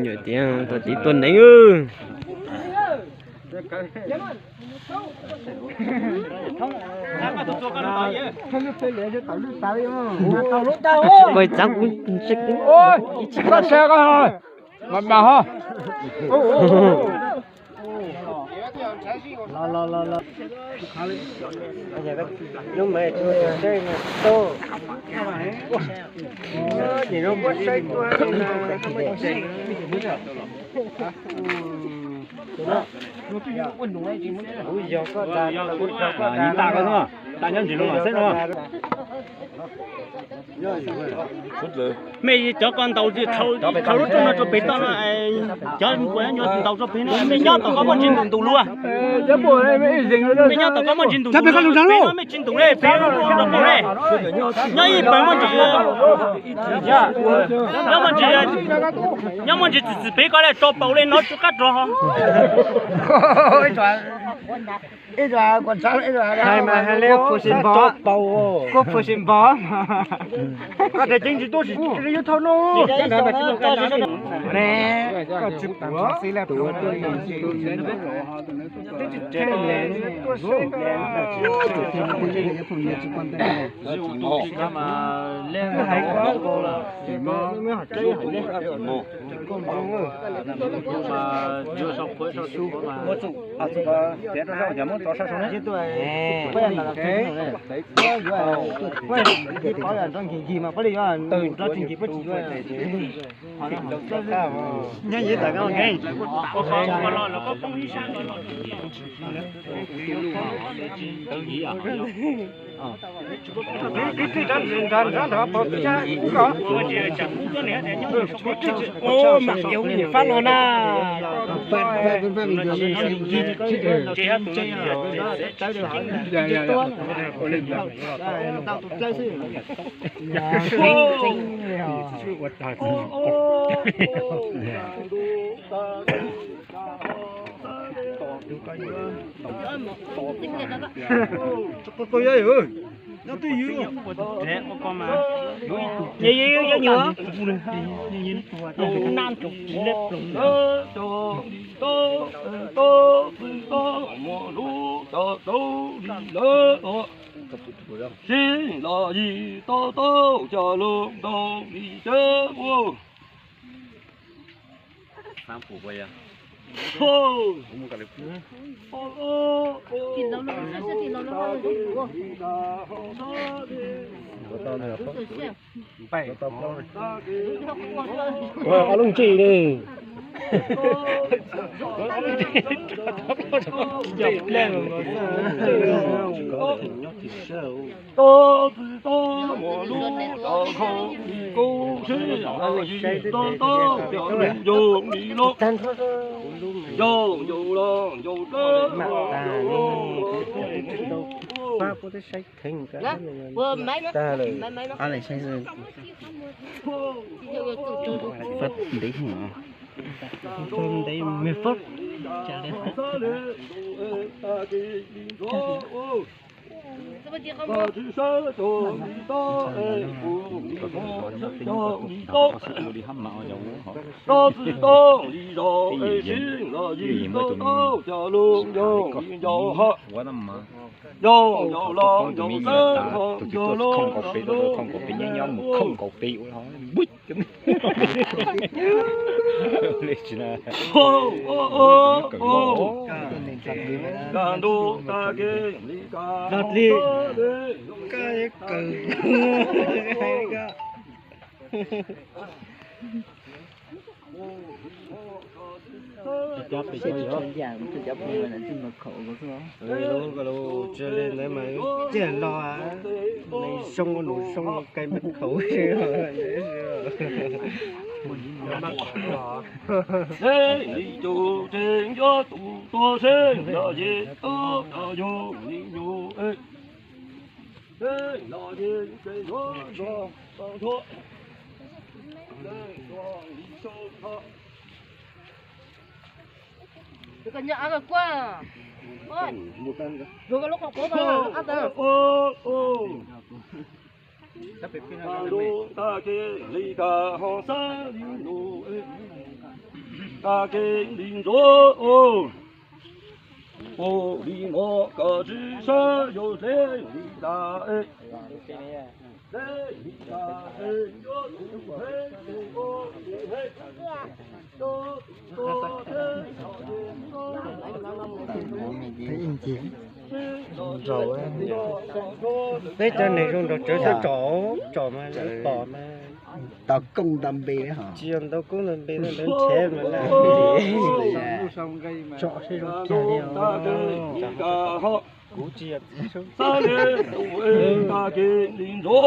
Yog tias tau tiv tuaj neev. Tsis pais txav kuv. Mas mas ho. Ib tas koj, tas nyob ntsis los mas xwb no. Mej cov ko ntaus, khaws lub rooj no rau pem toj no, cov kuv ntaus rau pem no, mej nyob tom ko muaj ntsis ntus ntus luaj. Mej nyob tom ko muaj ntsis ntus ntus luaj, pem no mej tsis ntus le, pem no nyob ib pawg muaj ntsis, nyob muaj ntsis, nyob muaj ntsis txwm txwm pem ko le tso paus le no tsw qab rog. Hais mas hais li, koj phuj sim npog, koj tseem ceeb tsis tuaj sim yuav thauj no. Ne, koj tsis pom xib laj. Nyob yim tas koj nkeeg. Mas yog niam fab no na. Sib los yim to taub coj los ntaus li cawb ua. Ua ob lub ntsis li. Tau tsis tau, muaj lub tau khau li kub sib los yim tau tau, yog lub yog li los, yog yau los yau dawb. Ntev me fab. Tau tsis tau, li zos es sib los yim tau tau, cov lus yog yim yau ho. Yog yau los yau dawb ho, yog los yau dawb. Ka ntuj tag kev li ka. Cov pem cov pem ntawd mas ntxim mas khaum. Lub ko lub tsis li ntawd mas ciaj los, nws zoo ua nws zoo ua kais mas khaum li. Li cus tseem nco tus tuag seb yog yus, yog yus li yus, yog yus ces yuav nrog tau nrog. Tag kis li kas ho xab li nus, tag kis li ntsuav, ua li no kom tsis sab yus dleb li tas. Peb cov neeg zoo nrog tsawv xwb, tsom tsom mas lawv pom mas. Tau koob ntau npe, tsis yog ntau koob ntau npe no, lawv nrhiav mas lawv tsom seb zoo kiag li os. Kuv tsis yog txiv zoo.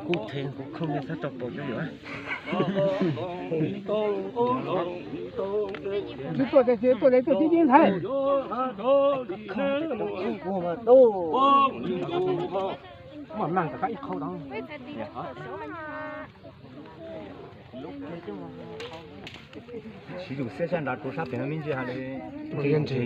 Kuv thev kuv khooj li txhob tso pom cov yuav. Twb tuaj tias tuaj tias tuaj tib tib ntxhais. Kuv mas tub. Muaj neeg rov qab ib qho tod. Siv tus xiab sab nrad rau sab pem no me ntsis ha li. Txhua ruaj hlo.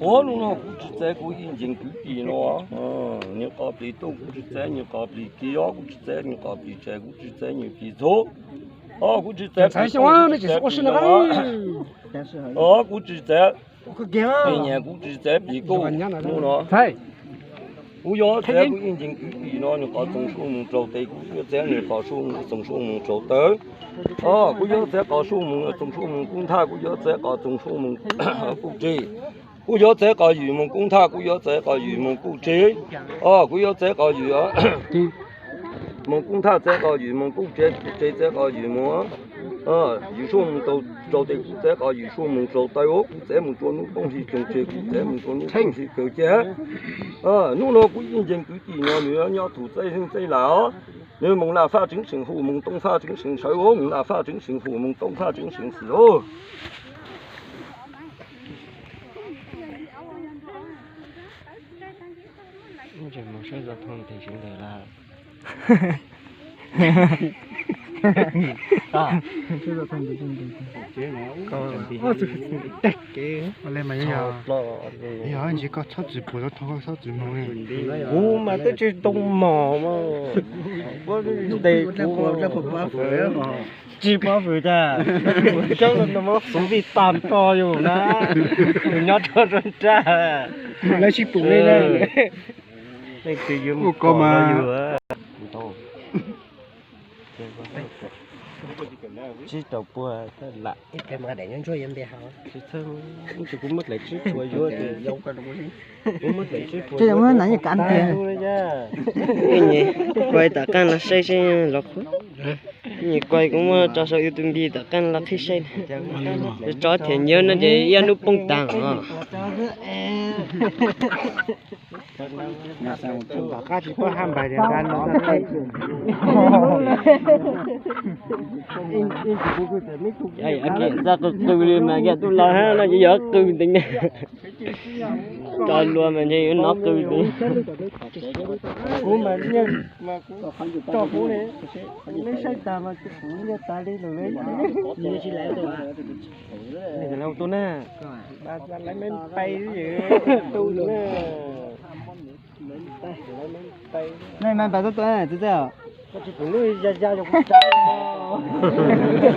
Ua hnub no kuv tsis txav kuv ib ncees kwv tij no, nws qos plis tuaj kuv tsis txav, nws qos plis kis os kuv tsis txav, nws qos plis tsav kuv tsis txav, nws kis txhuv os kuv tsis txav, kuv tsis txav, kuv tsis txav, kuv tsis txav. Os kuv tsis txav, plis nyas kuv tsis txav, plis kauj hnub no. Kuv yuav txav kuv ib ncees kwv tij no nws qos txoos suab moos rau tes, kuv yuav txav nws qos suab moos txoos suab moos rau taw. Os kuv yuav txav qos suab moos txoos suab moos kub nthaj, kuv yuav txav qos txoos suab moos kub tse. Kuv yuav txav qos ywm moos kub nthaj, kuv yuav txav qos ywm moos kub tse. Os kuv yuav txav qos ywm moos kub nthaj, txav qos ywm moos kub tse, tse txav qos ywm moos, ywm suab moos rau tes, kuv txav qos ywm suab moos rau taw, kuv txav moos rua hnub tooj hli coos tseg, kuv txav moos rua hnub tooj hli coos tseg. Hnub no kuv ib ncees kwv tij no nws nyob thum txaij zeej txaij lam os. Nws moos laj faj tseev seem hu, moos tooj faj tseev seem sawv os, moos laj faj tseev seem hu, moos tooj faj tseev seem xwm os. Yog ntsis koj txhob txwm puas tau tho, koj txhob txwm moog li. Kuv mas twb tsis tau mom mas, kuv tes kuv tsis pov fwm tas, coob no mas xoov vij tag nrho yus na, yus nyob rau nrab. Lawv sib pum li na. Leej twg yuav mus ko mas. Tsib rau puas lam ib pliag mas daim nyob ntsuag yuav npe hauv. Kuv muab daim tsib puas yuav, kuv muab daim tsib puas yuav. Kuv tom qab los saib seb los qhov. Nyias kuaj kuv muab tso saum YouTube tom qab los qhib saib. Tso thiab nyiam no ces ib hnub poob tas os. Tom qab tsis paub haj npais tias nqa no. Xa qw qw li mas kiag tub laug hab no ces yog qw ntev. Tso lua mas ntshe yuav nov qw ntev. Kuv mas nyiaj mas kuv tso kuv li, neb saib tag mas kuv nyiaj tas li lawm. Tus na, lawv me pais tu na. Nej mas pas txob tua txiv txawj.